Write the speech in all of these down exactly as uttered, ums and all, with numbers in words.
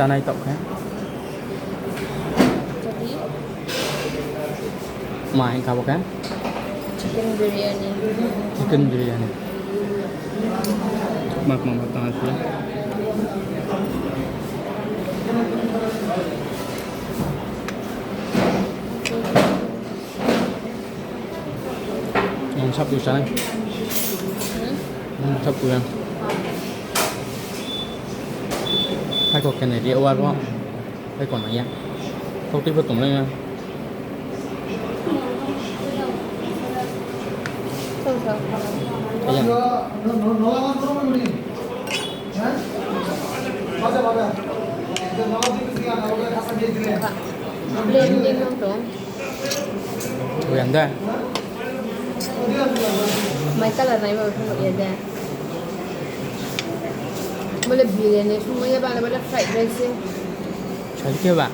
Chanai taoh khe. Ma hing kha bo khe? Chicken biryani. Chicken biryani. Mak ma ma tang asle. Ang sapu sanai. Hmm? Ang sapu yang. Hai kok kene di awar bo. Hai kok nang ya. Kok tui pho tong lai ya. Tong tong. Kaya. Blend di nang tong. Uyan da. Mai color nai ba phung ya da. Bole biryani sungmo ya bale bole fried rice se. Sadi khe ba.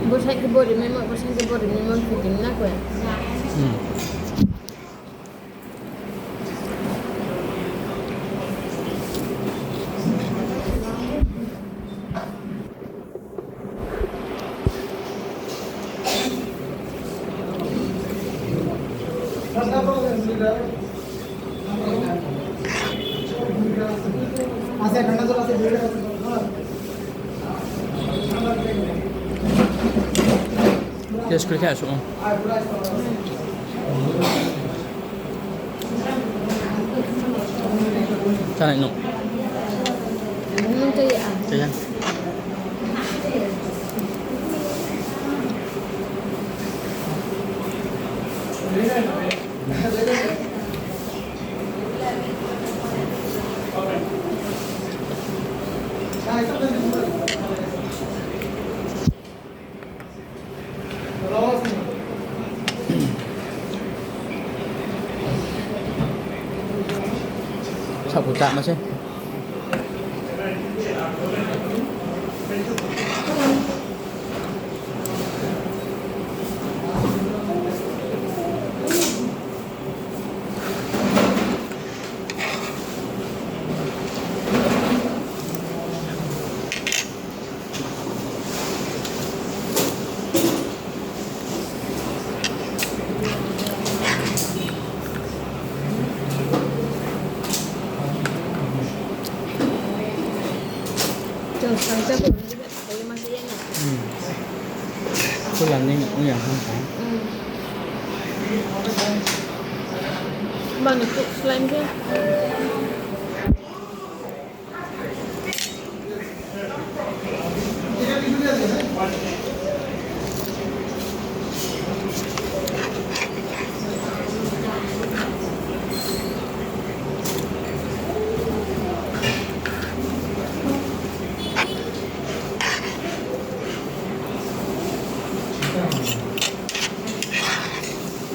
Bo side khe bo rimai mo, bo side khe bo rimai mo, fitting na koi. Hmm. Test khe khe asuh. Chanai no. Nung tei ya. Tei ya. Sapu chá ma se. Chung sangcha ko ni ba ko ma se ya na. Hmm. Ko la ni ong ya ha. Hmm. Mano ko slime ke.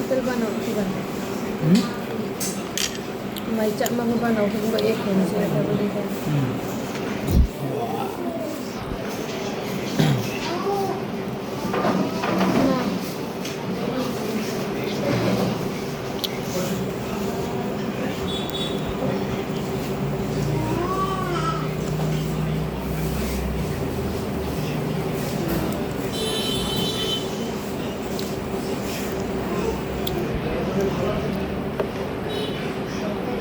Hotel banao khe ba. Hmm? Mai chama khe banao khe ba ek ghonta se ta bo dei khe. Hmm.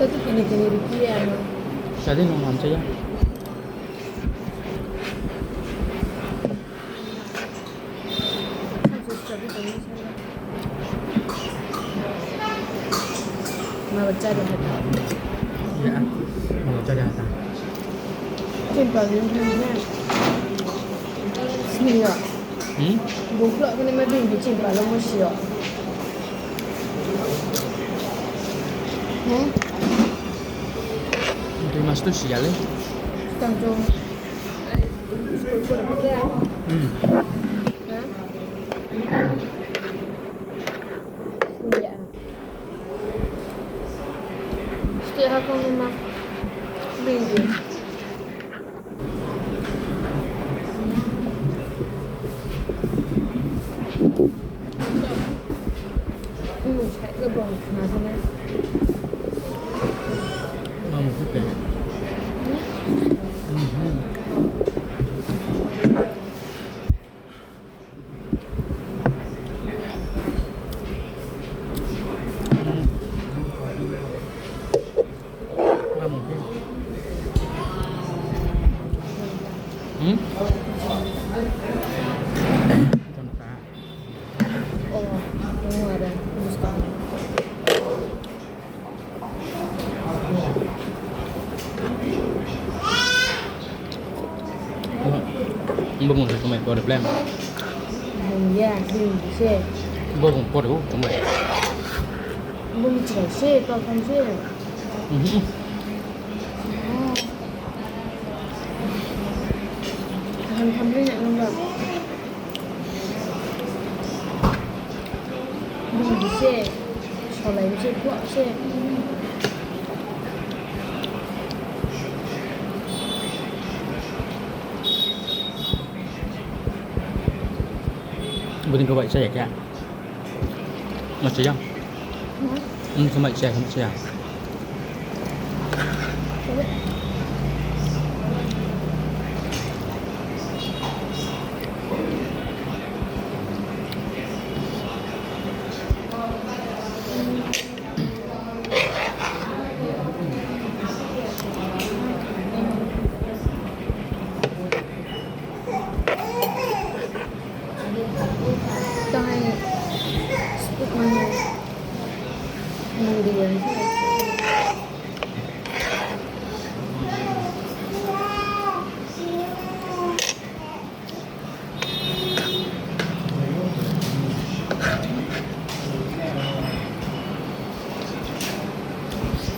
Tadi kini kini ruki ya no. Tadi no hamsa ya. Ma ba chari hata. Ya, ma ba chari hata. Chimpa ni ni. Sini ya. Hmm? Bung klo kene ma bini chimpa lo mo si yo. Hmm? Bini mas tu si ya le. Tang tu. Hmm. Bong khna khe nai. Mamo khe te. Mhm. Mamo khe. Hmm? Tong kha. Oh, tong ada. Buskang. Bo bung se kumai pore plan. Bung ya, bung se. Bo bung pore o kumai. Bung chai se, to kan se. Mhm. Oh. Kaham thamlai na nang ba. Bung di se, solai se, buak se. Bodei khe bai chaya khe. Ma chaya. Hmm? Hmm, khe bai chaya, khe bai chaya. Tangai stuk mano. Mandi ya.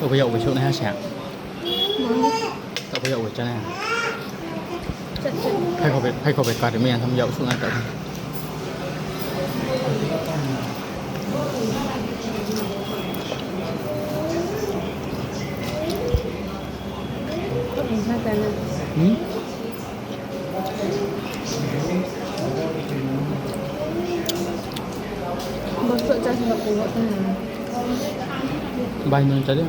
Tabo yag bai souhnaiha se. Tabo yag bai chánaiha. Phaikho bai, phaikho bai kari mai ya tham yag souhnai ta. Hmm? Bo soh chá se ba pungbo ta. Bai nung chá di.